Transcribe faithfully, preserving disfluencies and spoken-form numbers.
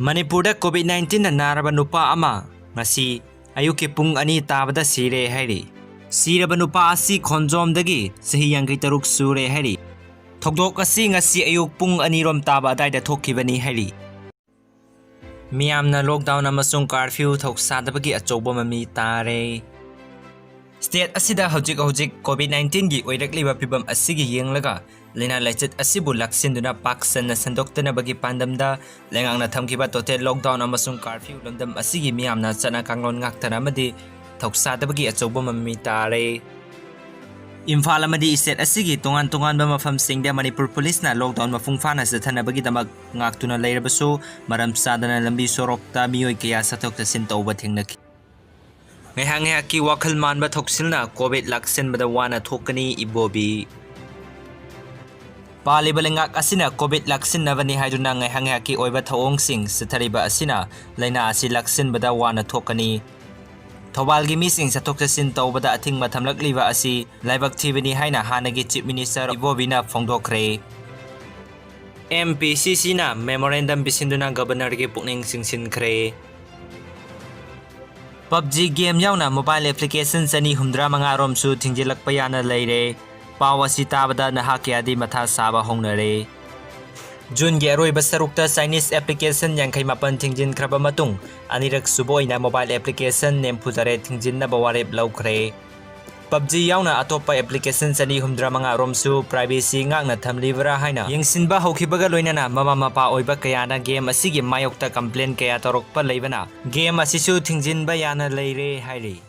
ꯃꯅꯤꯄꯨꯔꯗ COVID nineteenꯅ ꯅꯥꯔꯕ ꯅꯨꯄꯥ ꯑꯃ ꯉꯁꯤ ꯑꯌꯨꯛꯀꯤ ꯄꯨꯡ ꯑꯅꯤ ꯇꯥꯕꯗ ꯁꯤꯔꯦ ꯍꯥꯏꯔꯤ꯫ ꯁꯤꯔꯕ ꯅꯨꯄꯥ ꯑꯁꯤ ꯈꯣꯡꯖꯣꯝꯗꯒꯤ ꯆꯍꯤ ꯌꯥꯡꯈꯩ ꯇꯔꯨꯛ ꯁꯨꯔꯦ ꯍꯥꯏꯔꯤ꯫ ꯊꯧꯗꯣꯛ ꯑꯁꯤ ꯉꯁꯤ ꯑꯌꯨꯛ ꯄꯨꯡ ꯑꯅꯤꯔꯣꯝ ꯇꯥꯕ ꯑꯗꯥꯏꯗ ꯊꯣꯛꯈꯤꯕꯅꯤ ꯍꯥꯏꯔꯤ꯫ ꯃꯤꯌꯥꯝꯅ lockdown ꯑꯃꯁꯨꯡ curfew ꯊꯧꯁꯥꯗꯕꯒꯤ ꯑꯆꯧꯕ ꯃꯃꯤ ꯇꯥꯔꯦ꯫ State ꯑꯁꯤꯗ ꯍꯧꯖꯤꯛ ꯍꯧꯖꯤꯛ COVID nineteenꯒꯤ ꯑꯣꯏꯔꯛꯂꯤꯕ ꯐꯤꯕꯝ ꯑꯁꯤꯒꯤ ꯌꯦꯡꯂꯒ ꯂꯥꯏꯅꯥ ꯂꯥꯏꯆꯠ ꯑꯁꯤꯕꯨ ꯂꯥꯛꯁꯤꯟꯗꯨꯅ ꯄꯥꯛ ꯁꯟꯅ ꯁꯟꯗꯣꯛꯇꯅꯕꯒꯤ ꯄꯥꯟꯗꯝꯗ ꯂꯩꯉꯥꯛꯅ ꯊꯝꯈꯤꯕ total lockdown ꯑꯃꯁꯨꯡ curfew ꯂꯝꯗꯝ ꯑꯁꯤꯒꯤ ꯃꯤꯌꯥꯝꯅ ꯆꯠꯅ ꯀꯥꯡꯂꯣꯟ ꯉꯥꯛꯇꯅ ꯑꯃꯗꯤ ꯊꯧꯁꯥꯗꯕꯒꯤ ꯑꯆꯧꯕ ꯃꯃꯤ ꯇꯥꯔꯦ꯫ ꯏꯝꯐꯥꯜ ꯑꯃꯗꯤ state ꯑꯁꯤꯒꯤ ꯇꯣꯉꯥꯟ ꯇꯣꯉꯥꯟꯕ ꯃꯐꯝꯁꯤꯡꯗ ꯃꯅꯤꯄꯨꯔ ꯄꯨꯂꯤꯁꯅ lockdown ꯃꯄꯨꯡ ꯐꯥꯅ ꯆꯠꯊꯅꯕꯒꯤꯗꯃꯛ ꯉꯥꯛꯇꯨꯅ ꯂꯩꯔꯕꯁꯨ, ꯃꯔꯝ ꯆꯥꯗꯅ ꯂꯝꯕꯤ ꯁꯣꯔꯣꯛꯇ ꯃꯤꯑꯣꯏ ꯀꯌꯥ ꯆꯠꯊꯣꯛ ꯆꯠꯁꯤꯟ ꯇꯧꯕ ꯊꯦꯡꯅꯈꯤ꯫ ꯉꯥꯏꯍꯥꯛ ꯉꯥꯏꯍꯥꯛꯀꯤ ꯋꯥꯈꯜ ꯃꯥꯟꯕ ꯊꯧꯁꯤꯜꯅ COVID ꯂꯥꯛꯁꯤꯟꯕꯗ ꯋꯥꯅ ꯊꯣꯛꯀꯅꯤ, ꯏꯕꯣꯕꯤ꯫ ꯄꯥꯜꯂꯤꯕ ꯂꯩꯉꯥꯛ ꯑꯁꯤꯅ COVID ꯂꯥꯛꯁꯤꯟꯅꯕꯅꯤ ꯍꯥꯏꯗꯨꯅ ꯉꯥꯏꯍꯥꯛ ꯉꯥꯏꯍꯥꯛꯀꯤ ꯑꯣꯏꯕ ꯊꯧꯑꯣꯡꯁꯤꯡ ꯆꯠꯊꯔꯤꯕ ꯑꯁꯤꯅ ꯂꯥꯏꯅꯥ ꯑꯁꯤ ꯂꯥꯛꯁꯤꯟꯕꯗ ꯋꯥꯅ ꯊꯣꯛꯀꯅꯤ꯫ ꯊꯧꯕꯥꯜꯒꯤ ꯃꯤꯁꯤꯡ ꯆꯠꯊꯣꯛ ꯆꯠꯁꯤꯟ ꯇꯧꯕꯗ ꯑꯊꯤꯡꯕ ꯊꯝꯂꯛꯂꯤꯕ ꯑꯁꯤ ꯂꯥꯏꯕꯛ ꯊꯤꯕꯅꯤ ꯍꯥꯏꯅ ꯍꯥꯟꯅꯒꯤ Chief Minister ꯏꯕꯣꯕꯤꯅ ꯐꯣꯡꯗꯣꯛꯈ꯭ꯔꯦ꯫ MPCCꯅ memorandum ꯄꯤꯁꯤꯟꯗꯨꯅ Governorꯒꯤ ꯄꯨꯛꯅꯤꯡ ꯆꯤꯡꯁꯤꯟꯈ꯭ꯔꯦ꯫ PUBG game ꯌꯥꯎꯅ mobile application ꯆꯅꯤ ꯍꯨꯝꯗ꯭ꯔꯥ ꯃꯉꯥ ꯔꯣꯝꯁꯨ ꯊꯤꯡꯖꯤꯜꯂꯛꯄ ꯌꯥꯅ ꯂꯩꯔꯦ꯫ ꯄꯥꯎ ꯑꯁꯤ ꯇꯥꯕꯗ ꯅꯍꯥ ꯀꯌꯥꯗꯤ ꯃꯊꯥ ꯁꯥꯕ ꯍꯧꯅꯔꯦ꯫ Juneꯒꯤ ꯑꯔꯣꯏꯕ ꯁꯔꯨꯛꯇ Chinese application ꯌꯥꯡꯈꯩ ꯃꯥꯄꯟ ꯊꯤꯡꯖꯤꯟꯈ꯭ꯔꯕ ꯃꯇꯨꯡ, ꯑꯅꯤꯔꯛ ꯁꯨꯕ ꯑꯣꯏꯅ mobile application ꯅꯤꯐꯨ ꯇꯔꯦꯠ ꯊꯤꯡꯖꯤꯟꯅꯕ ꯋꯥꯔꯦꯞ ꯂꯧꯈ꯭ꯔꯦ꯫ PUBG ꯌꯥꯎꯅ ꯑꯇꯣꯞꯄ application ꯆꯅꯤ ꯍꯨꯝꯗ꯭ꯔꯥ ꯃꯉꯥ ꯔꯣꯝꯁꯨ privacy ꯉꯥꯛꯅ ꯊꯝꯂꯤꯕ꯭ꯔꯥ ꯍꯥꯏꯅ ꯌꯦꯡꯁꯤꯟꯕ ꯍꯧꯈꯤꯕꯒ ꯂꯣꯏꯅꯅ ꯃꯃꯥ ꯃꯄꯥ ꯑꯣꯏꯕ ꯀꯌꯥꯅ game ꯑꯁꯤꯒꯤ ꯃꯥꯌꯣꯛꯇ complain ꯀꯌꯥ ꯇꯧꯔꯛꯄ ꯂꯩꯕꯅ game ꯑꯁꯤꯁꯨ ꯊꯤꯡꯖꯤꯟꯕ ꯌꯥꯅ ꯂꯩꯔꯦ ꯍꯥꯏꯔꯤ꯫